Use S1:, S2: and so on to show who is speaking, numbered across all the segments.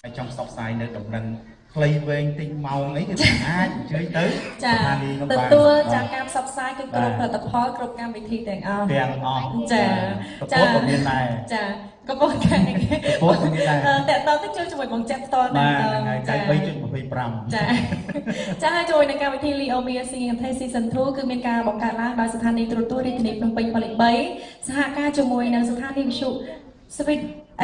S1: ហើយចង់ផ្សព្វផ្សាយនៅដំណឹងខ្លីវែងទិញម៉ោងអីគឺអាចអញ្ជើញទៅ
S2: ចា
S1: ស្ថានីយ៍នោះបាន
S2: ទទួលចាការផ្សព្វផ្សាយគឺគ្រប់ផលិតផលគ្រប់កម្មវិធីទាំងអស់
S1: ទាំងអស់
S2: ចា
S1: កពតក៏មានដែរ
S2: ចាកពតកា
S1: កពតក៏មានដែរ
S2: តើតើទៅជួយជាមួយបងចាក់ផ្ទាល់
S1: ដែរហ្នឹងហើយ 93.25
S2: ចាចាហើយជួយនឹងកម្មវិធី Leo Mia Singing Contest Season 2គឺមានការបង្កើតឡើងដោយស្ថានីយ៍ទូរទស្សន៍រាជធានីភ្នំពេញផលិត3សហការជាមួយនឹងស្ថានីយ៍វិទ្យុ Sweet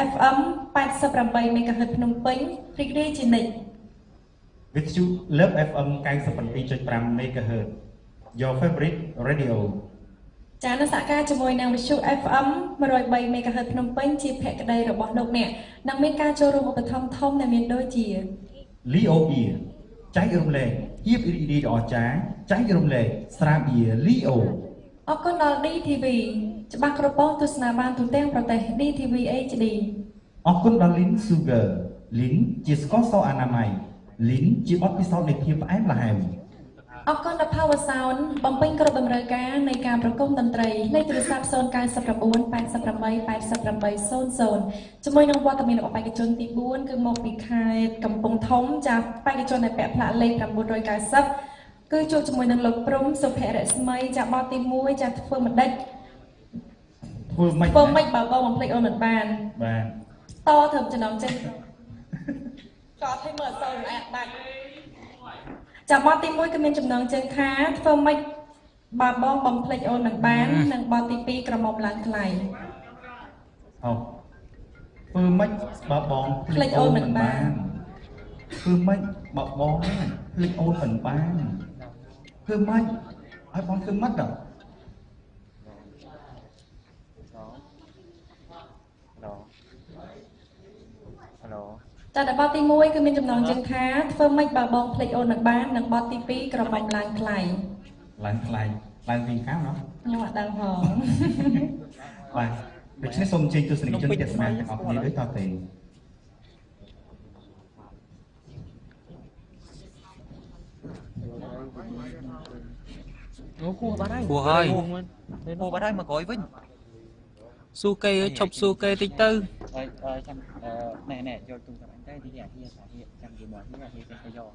S2: FM 88 MHz ភ្នំពេញរីករាយជានិច្ច
S1: វិទ្យុ Love FM 97.5 MHz Your favorite radio
S2: ចានៅសហការជាមួយនឹងវិទ្យុ FM 103 MHz ភ្នំពេញជាភក្តីរបស់លោកអ្នកនិងមានការចូលរួមឧបត្ថម្ភធំដែលមានដូចជា
S1: Leo Beer ចែករំលែកភាពរីករាយដ៏អស្ចារ្យចែករំលែកស្រាបៀរ Leo
S2: អរគុណដល់ DTV ច្បាស់គ្រប់ប៉ុស្តិ៍ទស្សនាបានទូទាំងប្រទេស DTV HD
S1: អរគុណដល់ Lin Sugar Lin ជាស្ករសអនាម័យ Lin ជាបទពិសោធន៍នៃភាពផ្អែមល្ហែម
S2: អរគុណដល់ Power Sound បំពេញគ្រប់តម្រូវការនៃការប្រគំតន្ត្រីលេខទូរស័ព្ទ099 88 88 00ជាមួយនឹងវត្តមានរបស់បេក្ខជនទី4គឺមកពីខេត្តកំពង់ធំចាបេក្ខជនដែលពាក់ផ្លាកលេខ990គឺជួបជាមួយនឹងលោកព្រំសុភរស្មីចាបទទី1ចាធ្វើមិនដេច
S1: ធ្វើម៉េច
S2: ធ្វើម៉េចបើបងបំភ្លេចអូនមិនបាន
S1: បាទ
S2: តធ្វើចំណងចេញកត់ឲ្យមើលអត់សូវល្អដាច់ចាបទទី1គឺមានចំណងជើងថាធ្វើម៉េចបើបងបំភ្លេចអូនមិនបាននិងបទទី2ក្រមុំឡើងថ្លៃ
S1: អូធ្វើម៉េចបើបង
S2: ភ្លេចអូនមិនបាន
S1: ធ្វើម៉េចបើបងភ្លេចអូនមិនបានធ្វើម៉េចឲ្យបងធ្វើម៉េចដល់
S2: ចាតែបទទី1គឺមានចំណងជើងថាធ្វើម៉េចបើបងភ្លេចអូនមិនបាននិងបទទី2ក្រមុំឡើងថ្លៃ
S1: ឡើងថ្លៃឡើងវិញកាមណោះ
S2: ខ្ញុំអត់ដឹងផង
S1: បាទដូច្នេះសូមអញ្ជើញទស្សនិកជនទស្សនាទាំងអស់គ្នាដូចតទៅ
S3: អូគួរបាត់ហើយ
S4: គួរហើយ
S3: គួរបាត់ហើយមកក្រោយវិញ
S4: ស៊ូគេឈប់ស៊ូគេតិចទៅ
S3: ចាំណែណែយកទូរស័ព្ទអញទៅទីអាហៀអាហៀចាំគេមកអាហៀចេះទៅយក